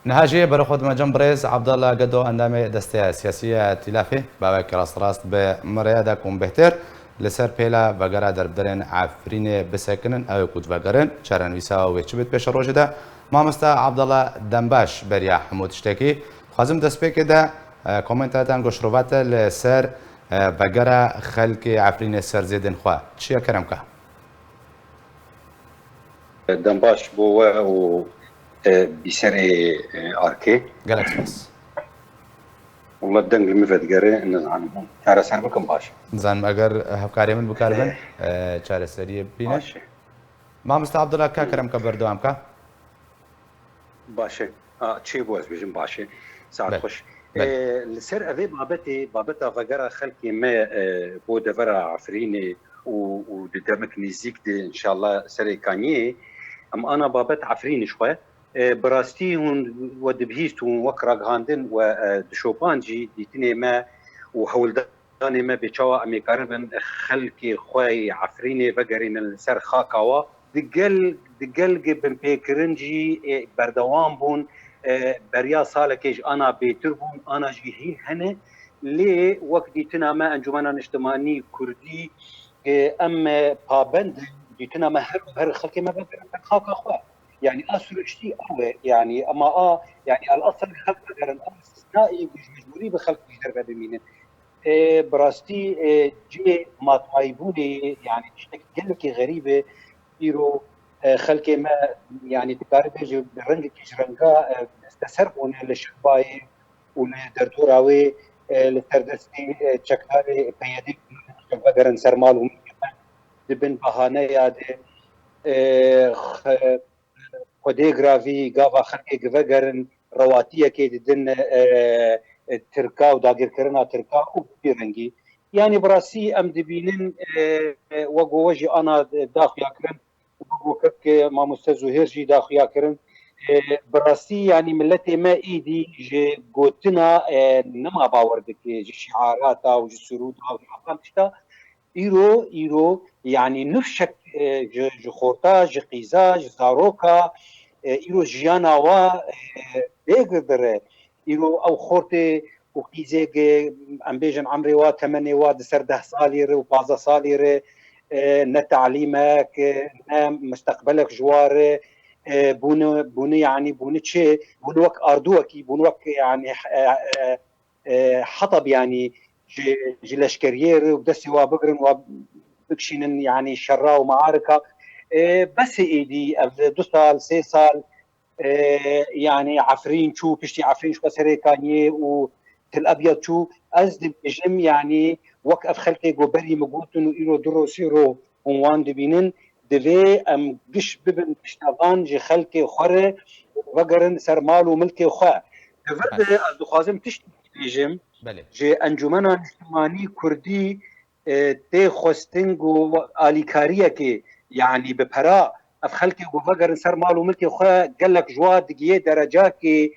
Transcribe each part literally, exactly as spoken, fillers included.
Niha jî berê xwe dime cem birêz Abdallah Gedo, endamê Desteya Siyasî ya Tîlafê, bawek rast rast bi min re ye, da ku hûn bêhtir li ser pêla vegera derbderên Efrînê bisekinin, ew ê ku divegerin, çarenivîsa wê çi bit pêşerojê de. Mamosta Abdallah, dembaş beriya hemû tiştekî. Dixwazim destpêkê de, e, komentatan ku şirove te li ser, e, vegera xelkê Efrînê ser zêdên xwe. Çi ye kerem ka? Dembaş bo we û, e, bîserê, e, arkê. Gelek spas. Wela deng li min vedigere, nizanim hûn çareser bikin baş. Nizanim eger hevkarê min bikaribin, e, çareseriyê bîne. Baş e. Mamosta Abdullah, ka kerem ka berdewam ka. Baş e. A, çê bû ez bêjim baş e. Saet xweş. Belê. E, li ser evê babetê, babeta vegera xelkê me, e, bo devera Efrînê û, û di demik nêzîk de înşallah serê Kaniyê, em ana babet Efrînê ji xwe. E, bi rastî hûn we dibihîst, hûn wek ragihandin we, e, dişopan jî dîtinê me û hewldanê me bê çawa em ê karibin xelkê xwe yê Efrînê vegerînin li ser xaka wa. Digel, digel gi binpêkirin jî, e, berdewam bûn, e, beriya salekê ji ana bêtir bûn, ana jî hîn hene. Lê wek dîtina me Encûmena Niştimanî Kurdî, e, em, e, pabend in, dîtina me her û her xelkê me vegerin ser xaka xwe. Yanî a siruştî ew e, yanî ema a, yanî el asel xelk vegerin, ew îstisnaî ku ji mecbûrî bi xelk ji derve bimînin. E, bi rastî, e, cihê matmayîbûnê, yanî tiştek gelekî xerîb e. Îro, e, xelkê me, yanî dikare bêje bi rengekî ji renga, e, desteser bûne li Şikbayê û li derdora wê, e, li ser destê, e, çekdarê P Y D'ê vegerin ser mal û milkê me, di bin bahaneya de, e, xe-, xwedê giravî gava xelkê givegerin, rewatiyekê didin, e, e, Tirka û dagirkirina Tirka û bi vî rengî. Yanî bi rastî em dibînin, e, e, wek we jî ana daxuya kirin, wek kek Mamoste Zuhêr jî daxuya kirin. E, bi rastî yanî miletê me êdî ji gotina, e, nema bawer dike, ji şiarata û ji sirûda û ji hevan tişta. Îro, îro, yanî nifşek, e, ji, ji xorta, ji qîza, ji zaroka, e, îro jiyana wa, e, bê girdir e. Îro ew xortê û qîzê gi, em bêjin emrê wa, temenê wa di ser deh salî re û pazdeh salî re, e, ne talîmek, e, ne misteqbelek ji wa re, e, bûne, bûne, yanî bûne çi? Bûne wek arduwekî, bûne wek, yanî, e, e, e, hetab, yanî ji, ji leşkeriyê re û destê wa bigirin, wa bikişînin, yanî şerra û maarika. E, bes e êdî, ev du sal, sê sal, e, yanî Efrîn çû, piştî Efrîn ji xwe serê Kaniyê û Til Ebyad çû. Ez dibêjim, yanî wek ev xelkê ku berî min gotin û îro du ro sê ro hûn wan dibînin, divê em giş bibin piştevan ji xelkê xwe re, vegerin ser mal û milkê xwe. Di vir de ez dixwazim tiştekî bêjim. Belê. Ji Encûmena Niştimanî Kurdî, e, tê xwestin ku alîkariyekê, yanî bi pera, ev xelkê ku vegerin ser mal û milkê xwe, gelek ji wa digiye derecakê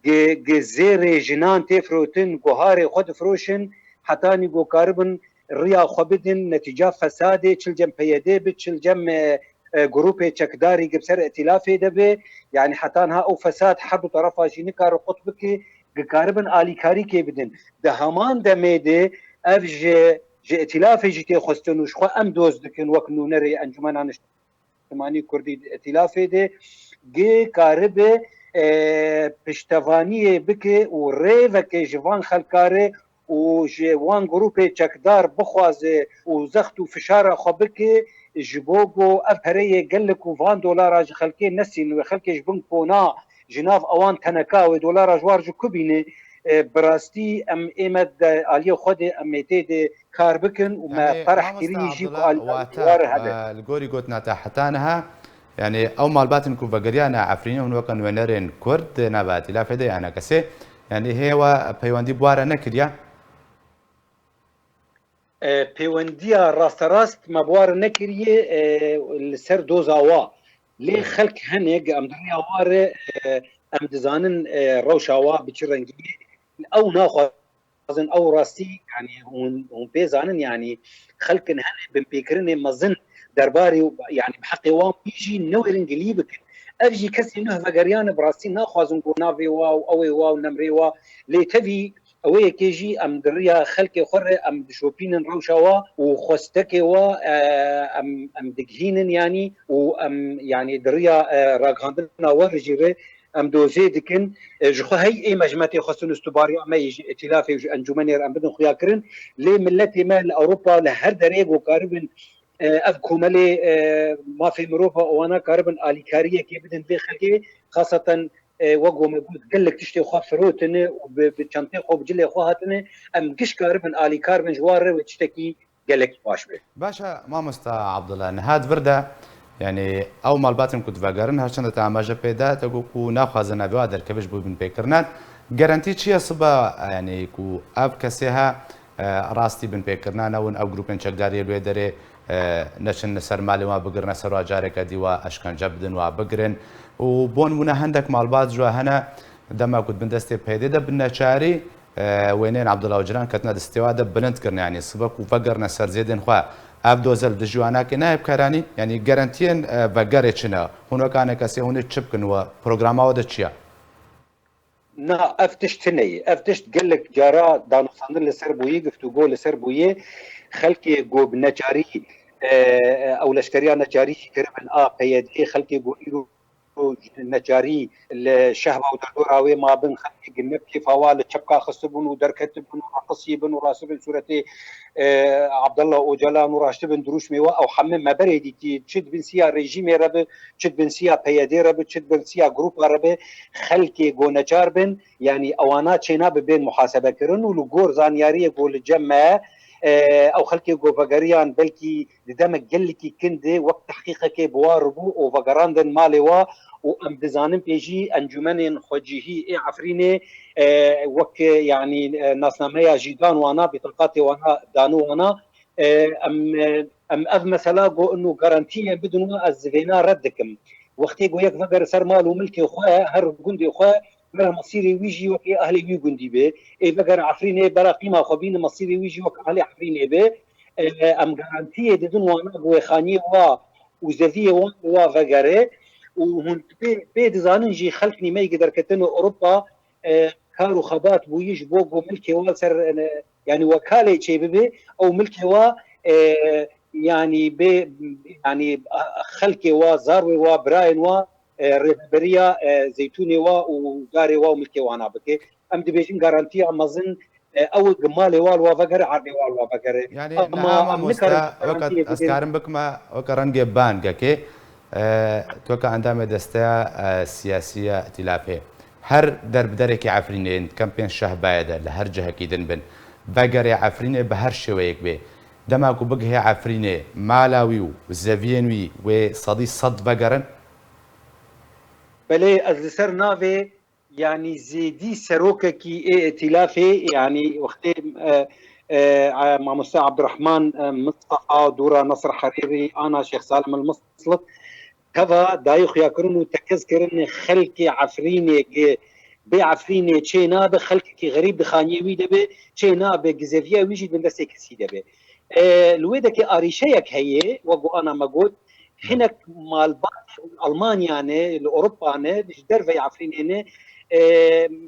gi, gi zêrê jinan tê firotin, guharê xwe difiroşin, hetanî ku karibin riya xwe bidin, netîca fesadê, çil cem P Y D bi, çil cem, e, e, grûpê çekdarî gi bi ser îtîlafê de be, yanî heta niha ew fesad her du terefa jî nikare qut bike, gi karibin alîkarîkê bidin. Di heman demê de ev ji, ji îtîlafê jî tê xwestin û ji xwe em doz dikin wek nûnerê Encûmena Niştimanî Kurdî di îtîlafê de, gi karibe, e, piştevaniyê bike û rêveke ji van xelkare û ji wan grûpê çekdar bixwaze û zext û fişara xwe bike, ji bo ku ev pereyê gelek û van dolara ji xelkê nesîn wê xelkê ji bin kona ji nav ewan teneka wê dolara ji war ji ku bîne, e, bi rastî em ê me de aliyê xwe de em ê tê de kar bikin û me Yanî, perh mamosta kirî jî ku Abdullah, alî wate, war hebe. E, li gorî gotina te heta niha, yanî ew malbatên ku vegeriyane Efrînê hûn weke nûnerên Kurd di nava îtîlafê de ya enekesê, yanî hê we peywendî bi ware nekiriye? E, pêwendiya rasterast me bi ware nekiriye, e, li ser doza wa. Lê Evet. xelk hene, ge em di riya wa re, e, em dizanin, e, rewşa wa bi çi rengî ye. Ew naxwazin, ew rastî, yanî hûn, hûn pê zanin, yanî xelkin hene binpêkirinê mezin derbarê, yanî bi heqê wan bî jî newêrin gilî bikin. Ev jî kesên nuh vegeriyane bi rastî naxwazin ku navê wa û ewê wa û nemrê wa, lê tevî ewê yekê jî em di riya xelkê xwe re em dişopînin rewşa wa û xwestekê wa, e, em, em digihînin yanî û em, yanî di riya, e, ragihandina we re jî re em dozê dikin. E, ji xwe hey ê me ji me tê xwestin û stubariya me yê ji îtîlafê û ji encûmenê re em bidin xuya kirin. Lê miletê me li Ewropa li her derê ku karibin, e, ev komelê, e, mafê mirova wana karibin alîkariyekê bidin vê xelkê, xaseten, e, wek me got, gelek tiştê xwe firotine û bi, bi çentê xwe, bi cilê xwe hatine, em giş karibin alîkar bin ji wan re wê tiştekî gelekî baş be. Baş e, mamosta Abdullah, niha di vir de, yanî ew malbatên ku divegerin, her çend te amaje pê de, te got ku naxwazin navê wa derkeve ji bo binpêkirinan. Garantî çi ye sibe, yanî ku ev kesê he, e, rastî binpêkirina ne win, ew grûpên çekdariyê li wê derê, e, neçin li ser malê wan bigirine ser wa, careke dî wa eşkence bidin, wa bigirin. Û bo nimûne hindek malbat ji we hene, dema ku dibin destê P Y D'ê de bi neçarî, e, wêneyên Abdullah Ocalan ketine destê wa de bilind kirine, yanî sibe ku vegerine ser zêdên xwe, ev doze li dijî wan nake, nayê bikaranî, yanî garantiyên, e, vegerê çi ne? Hûn wek anekesê hûn ê çi bikin we? Programa we de çi ye? Na, ev tişt tune ye. Ev tişt gelek cara danûstandin li ser bûye, giftûgo li ser bûye. Xelkê ku bi neçarî, e, e, ew leşkeriya neçarî jî kiribin a P Y D'ê, xelkê ku îro neçarî li şehba û derdora wê mabin, xelkê ku ne bi kêfa wa li çepka xistibûn û derketibûn û reqisîbin û rasibin sûretê, e, Abdullah Ocalan û raştibin dirûşmê wa, ew heme me berê dîtî, çi di bin siya rejîmê re bi, çi di bin siya P Y D'ê re bi, çi di bin siya grûpa re bi, xelkê ku neçar bin, yanî ewana çênabe bên muhasebekirin û li gor zanyariyê ku li cem me, e, ew xelkê ku vegeriyan belkî di demek gelekî kin de wek tehqîqekê bi wa ribû û vegerandin malê wa û em dizanin pê jî encûmenên xwecihî ê Efrînê, e, wek, e, yanî, e, nasnameya jî dan wana, bîtaqatê wana dani wana, e, em, e, em ev mesela ku ino garantiyên bidin we, ez vêna red dikim. Wextê ku yek vegere ser mal û milkê xwe, her gundê xwe, bera mesîrê wî jî wekî ehlê wî gundî be. Ê vegere Efrînê, bera qîma xwe bîne, mesîrê wî jî wek ehlê Efrînê be. E, em garantiyê didin wana ku wê xaniyê wa û zeviyê wan wa vegere û hûn pê, pê dizanin jî xelk nîmeyê ku derketine Ewropa, e, kar û xebat bûyî ji bo ku milkê wan ser, e, yanî wekalê çêbibe, ew milkê wa, e, yanî bê, yanî xelkê wa, zarwê wa, birayên wa, e, rêveberiya, e, zeytûnê wa û darê wa û milkê wana bike. Em dibêjin garantiya mezin, e, ew e ku malê wa li wa vegere, erdê wa li wa vegere. Yanî niha mamoste, weke ez karim bikime, weke rengê bangekê, e, tu weke endamê desteya, e, siyasî ya îtîlafê, her derbiderekî Efrînê, kempên şehbayê de, li her cihekî din bin, vegerê Efrînê bi her şêweyek bê. Dema ku bigihê Efrînê, mala wî û zeviyên wî wê sedî sed vegerin? Belê, ez li ser navê, yanî zêdî serokekî ê îtîlafê, yanî wextê, e, e, e, mamoste Abdurrahman, e, Mistefa, dûra Nasir Herêrî, ana Şêx Salim El Mislit, teva dayê xuyakirin û tekez kirin xelkê Efrînê ku bê Efrînê çê nabe, xelkekî xerîb di xaniyê wî de be, çê nabe, gizeviya wî jî di bin destê kesî de be. E, li wê dekê arîşeyek heye, wek ku ana me got, hinek malbat Almanya ne, li Ewropa ne, ji derveyî Efrînê ne, e,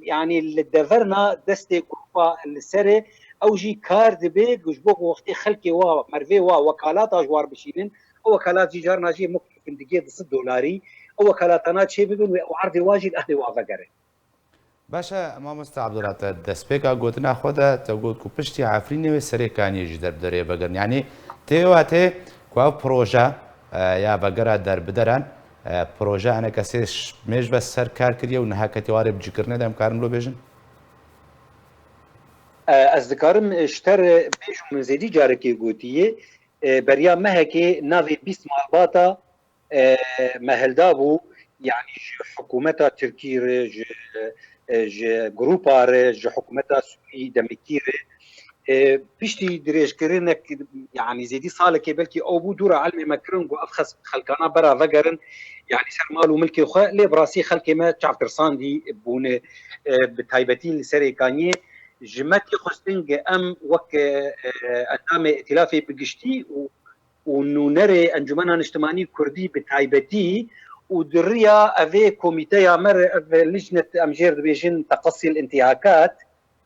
yanî li deverna destê grûpa li serê, ew jî kar dibe, ji bo ku wextê xelkê wa, mervê wa, wekalata ji war bişînin, ew wekalat jî carna jî muklifin digê du sed dolarî, ew wekalatana çê bibin wê ew erdê wa jî li ehlê wa vegere. Baş e, mamoste Abdullah, te destpêka gotina xwe de te got ku piştî Efrînê wê serê Kaniyê jî derbiderê vegerin. Yanî tê watê ku ev proje, e, ya vegera derbideran, e, proje enekesê ş-, mêj ve ser kar kiriye û niha ketiye warê bicîkirinê de, em karin lo bêjin? E, ez dikarim, e, ji te re bêjim, min zêdî carekê gotiye, e, beriya mehekê navê bîst malbata, e, me hilda bû, yanî ji hikûmeta Tirkî re, ji, e, ji grûpa re, ji hikûmeta Sûrî demekî re, e, piştî dirêjkirinek, yanî zêdî salekê belkî ew bû, dûra ilmê me kirin ku ev xes-, xelkana bera vegerin, yanî ser mal û milkê xwe, lê bi rastî xelkê me çavtirsandî bûne, e, bi taybetî li Serê Kaniyê. Ji me tê xwestin ku em wek, e, e, endamê îtîlafê bi giştî û û nûnerê Encûmena Niştimanî Kurdî bi taybetî û di riya evê komîteya me re, ev licnet em jêr dibêjin teqesîl intihakat,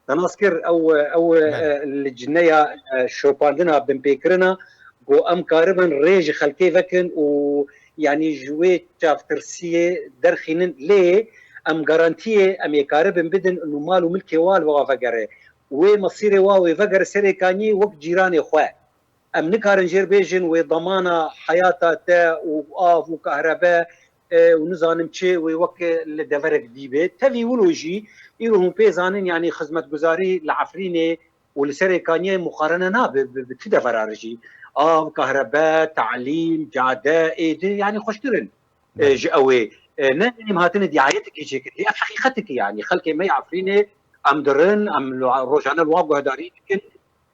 te nas kir, ew, ew, Belê. e, licneya, e, şopandina binpêkirina, ku em karibin rê ji xelkê vekin û, yanî, ji wê çavtirsiyê derxînin. Lê em garantiyê em ê karibin bidin û mal û milkê wa li wa vegere. Wê mesîrê wa wê vegere Serê Kaniyê wek cîranê xwe. Em nikarin jêr bêjin wê damana heyata te û av û kahrebe, e, û nizanim çi wê wek li deverek dî be. Tevî wilo jî îro hûn pê zanin, yanî xizmetguzarî li Efrînê û li Serê Kaniyê muqarene nabe bi, bi ti devera re jî. Av, kahrebe, talîm, cade, êdî, yanî xweştir in, e, Belê. ji ew ê. E, ne em hatine diayetekê çêkir. Ev heqîqetekê, yanî xelkê me yê Efrînê em dirin, em lo-, rojane li wan guhdarî dikin.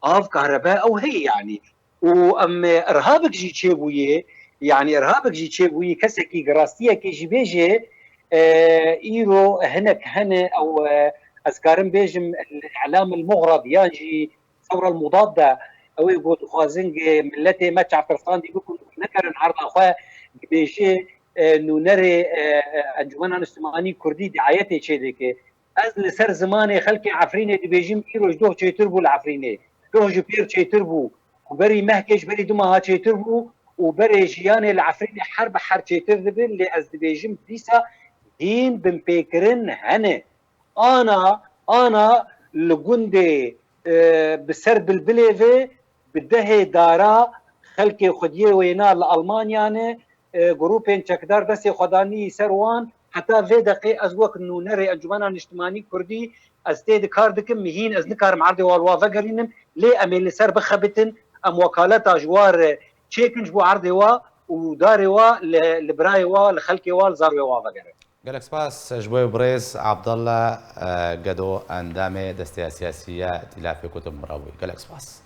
Av, kahrebe, ew heye, yanî. Û em, e, irhabek jî çêbûye, yanî irhabek jî çêbûye, kesekî rastiyekê jî bêje, e, îro hinek hene, ew, e, ez karim bêjim, el-i'lam el-mugrad yan jî sewra el-mudadde, ew ê ku dixwazin, e, miletê me çavtirsandî bikin û nekerin erda xwe, dibêje, e, nûnerê, e, e, Encûmena Niştimanî Kurdî diayetê çêdike. Ez li ser zimanê xelkê Efrînê dibêjim, îro ji doh çêtir bû li Efrînê. Doh ji pêr çêtir bû. Û berî mehkê ji berî du meha çêtir bû û berê jiyanê li Efrînê her bi her çêtir dibin, lê ez dibêjim dîsa hîn binpêkirin hene. Ana, ana li gundê, e, bi ser bilbilê ve bi dehê dara xelkê xwediyê wêna li Almanya ne, e, grûpên çekdar destê xwe danî ser wan. Heta vê deqê ez wek nûnerê Encûmena Niştimanî Kurdî, ez tê de kar dikim, mihîn ez nikarim erdê wa li wa vegerînim, lê em ê li ser bixebitin, em wekaleta ji wa re çêkin ji bo erdê wa û darê wa li, li birayê wa, li xelkê wa, li zarokê wa vegerin. Gelek spas ji bo birêz Abdallah, e, Gedo, endamê Desteya Siyasî ya Îtîlafê Kurdên Mirabûyî. Gelek spas.